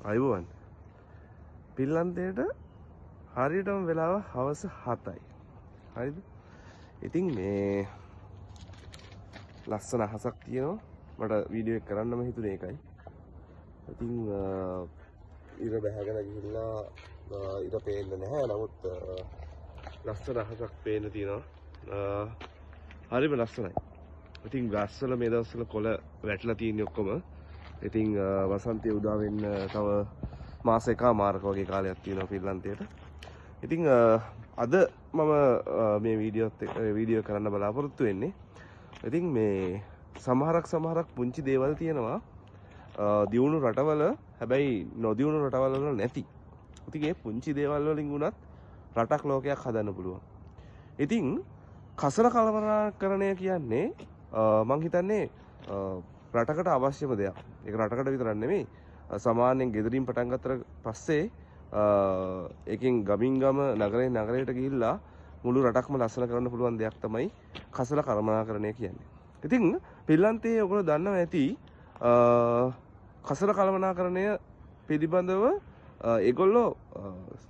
අයුබෝවන්. පිල්ලන්තයට හරියටම වෙලාව හවස 7යි. හරිද? ඉතින් මේ ලස්සන අහසක් තියෙනවා. මට වීඩියෝ එක කරන්නම හිතුනේ ඒකයි. ඉතින් ඉර බැහැගෙන ගිහිල්ලා ඉර පේන්නේ නැහැ. නමුත් ලස්සන අහසක් පේන්න තියෙනවා. හරිම ලස්සනයි. ඉතින් ගස්වල මේ දවස්වල කොළ වැටලා තියෙන්නේ ඔක්කොම. ඉතින් වසන්තය උදා වෙන්න තව මාස එකමාරක වගේ කාලයක් තියෙනවා පිල්ලන්තයට. ඉතින් අද මම මේ වීඩියෝත් එක්ක වීඩියෝ කරන්න බලාපොරොත්තු වෙන්නේ. ඉතින් මේ සමහරක් පුංචි දේවල් තියෙනවා දියුණු රටවල, හැබැයි නොදියුණු රටවල වල නැති. ඉතින් ඒ පුංචි දේවල් වලින් වුණත් රටක් ලෝකයක් හදන්න පුළුවන්. ඉතින් කසල කළමනාකරණය කියන්නේ මං හිතන්නේ රටකට අවශ්‍යම දෙයක්. ඒක රටකට විතරක් නෙමෙයි, සාමාන්‍යයෙන් ගෙදරින් පටන් ගත්තට පස්සේ ඒකෙන් ගමින් ගම නගරයෙන් නගරයට ගිහිල්ලා මුළු රටක්ම ලස්සන කරන්න පුළුවන් දෙයක් තමයි කසල කළමනාකරණය කියන්නේ. ඉතින් පිල්ලන්තයේ ඔයගොල්ලෝ දන්නවා ඇති කසල කළමනාකරණය පිළිබඳව ඒගොල්ලෝ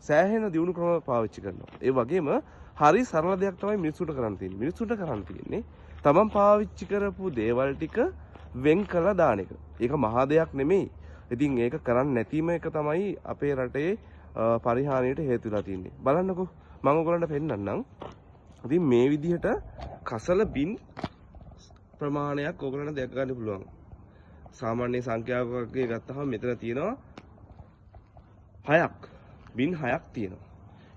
සෑහෙන දියුණු ක්‍රම පාවිච්චි කරනවා. ඒ වගේම හරි සරල දෙයක් තමයි මිනිස්සුන්ට කරන්න තියෙන්නේ. මිනිස්සුන්ට කරන්න තියෙන්නේ තමන් පාවිච්චි කරපු දේවල් ටික වෙන් කළා දාන එක. ඒක මහා දෙයක් නෙමෙයි. ඉතින් ඒක කරන්නේ නැතිම එක තමයි අපේ රටේ පරිහානියට හේතු වෙලා තියෙන්නේ. බලන්නකෝ මම ඔයගොල්ලන්ට පෙන්නන්නම්. ඉතින් මේ විදිහට කසල බින් ප්‍රමාණයක් ඔයගොල්ලන්ට දැක ගන්න පුළුවන්. සාමාන්‍ය සංඛ්‍යාවක් වගේ ගත්තහම මෙතන තියෙනවා 6ක්. බින් 6ක් තියෙනවා.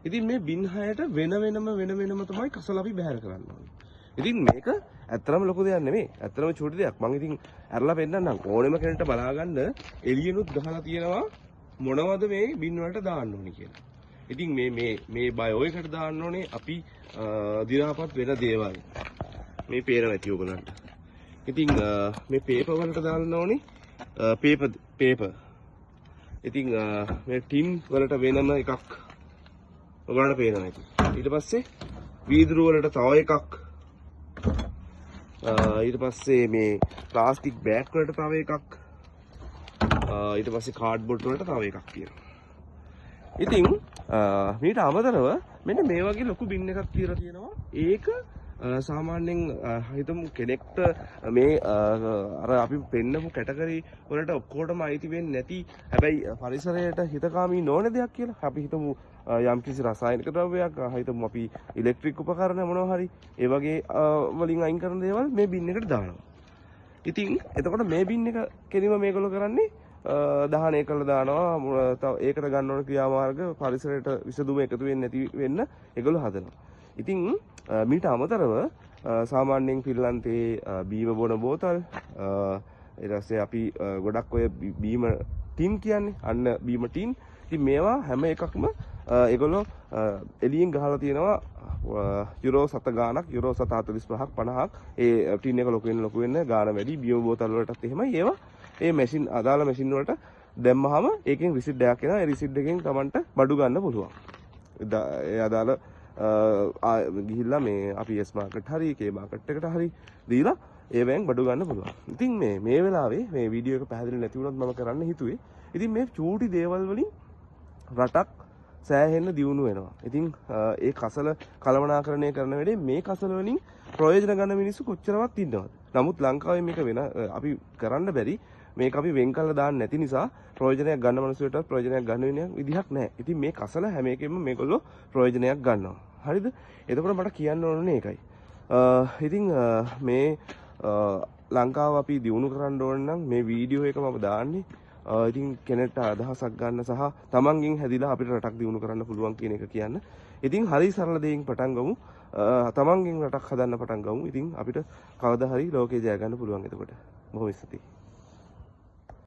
ඉතින් මේ බින් 6ට වෙන වෙනම තමයි කසල අපි බැහැර කරන්න ඕනේ. ඉතින් මේක ඇත්තටම ලොකු දෙයක් නෙමෙයි. ඇත්තටම චූටි දෙයක්. මං ඉතින් ඇරලා පෙන්නන්නම්. ඕනෙම කෙනෙක්ට බලා ගන්න එළියනුත් ගහලා තියෙනවා මොනවද මේ බින් වලට දාන්න ඕනේ කියලා. ඉතින් මේ මේ මේ බයෝ එකට දාන්න ඕනේ අපි දිරාපත් වෙන දේවල්. මේ පේන නැති ඔයගලන්ට. ඉතින් මේ පේපර් වලට දාන්න ඕනේ පේපර්. ඉතින් මේ ටින් වලට වෙනම එකක් ඔයගලන්ට පේනවා ඇති. ඊට පස්සේ වීදුරු වලට තව එකක්. ඊට පස්සේ මේ ප්ලාස්ටික් බෑග් වලට තව එකක්. ඊට පස්සේ කාඩ්බෝඩ් වලට තව එකක් තියෙනවා. ඉතින් මීට අමතරව මෙන්න මේ වගේ ලොකු බින් එකක් තියලා තියෙනවා. ඒක සාමාන්‍යයෙන් හිතමු කෙනෙක්ට මේ අර අපි පෙන්නපු කැටගරි වලට ඔක්කොටම අයිති වෙන්නේ නැති, හැබැයි පරිසරයට හිතකාමී නොවන දෙයක් කියලා. අපි හිතමු යම්කිසි රසායනික ද්‍රව්‍යයක්, හිතමු අපි ඉලෙක්ට්‍රික් උපකරණ මොනවා හරි ඒ වගේ වලින් අයින් කරන දේවල් මේ බින් එකට දානවා. ඉතින් එතකොට මේ බින් එක කෙලින්ම මේගොල්ලෝ කරන්නේ දහනය කරලා දානවා. තව ඒකට ගන්න ඕන ක්‍රියාමාර්ග පරිසරයට විසඳුම එකතු වෙන්නේ නැති වෙන්න ඒගොල්ලෝ හදනවා. ඉතින් මීට අමතරව සාමාන්‍යයෙන් පිල්ලන්තේ බීම බොන බෝතල්, ඊට පස්සේ අපි ගොඩක් ඔය බීම ටින් කියන්නේ, අන්න බීම ටින්. ඉතින් මේවා හැම එකක්ම ඒගොල්ලෝ එළියෙන් ගහලා තියෙනවා යුරෝ 7 ගාණක්, යුරෝ 7 45ක් 50ක්. ඒ ටින් එක ලොකු වෙන ලොකු වෙන ගාණ වැඩි. බීම බෝතල් වලටත් එහෙමයි. ඒවා ඒ මැෂින් අදාළ මැෂින් වලට දැම්මහම ඒකෙන් රිසිට් එකක් එනවා. ඒ රිසිට් එකෙන් Tamanට බඩු ගන්න පුළුවන්. ඒ අදාළ ගිහිල්ලා මේ අපි S market හරි K market එකට හරි දීලා ඒවෙන් බඩු ගන්න පුළුවන්. ඉතින් මේ වෙලාවේ මේ වීඩියෝ එක පැහැදිලි නැති වුණත් මම කරන්න හිතුවේ. ඉතින් මේ චූටි දේවල් වලින් රටක් සෑහෙන්න දියුණු වෙනවා. ඉතින් ඒ කසල කළමනාකරණය කරන වැඩේ මේ කසල වලින් ප්‍රයෝජන ගන්න මිනිස්සු කොච්චරවත් ඉන්නවද? නමුත් ලංකාවේ මේක වෙන අපි කරන්න බැරි. මේක අපි වෙන් කරලා දාන්න නැති නිසා ප්‍රයෝජනයක් ගන්න මනුස්සයටත් ප්‍රයෝජනයක් ගන්න වෙන විදිහක් නැහැ. ඉතින් මේ කසල හැම එකෙම මේගොල්ලෝ ප්‍රයෝජනයක් ගන්නවා. හරිද? එතකොට මට කියන්න ඕනේ ඒකයි. ඉතින් මේ ලංකාව අපි දියුණු කරන්න ඕන නම් මේ වීඩියෝ එක මම දාන්නේ. ඉතින් කෙනෙක්ට අදහසක් ගන්න සහ තමන්ගෙන් හැදිලා අපිට රටක් දියුණු කරන්න පුළුවන් කියන එක කියන්න. ඉතින් හරි සරල දෙයින් පටන් ගමු. තමන්ගෙන් රටක් හදන්න පටන් ගමු. ඉතින් අපිට කවදා හරි ලෝකේ ජය ගන්න පුළුවන් එතකොට. බොහොම ස්තුතියි.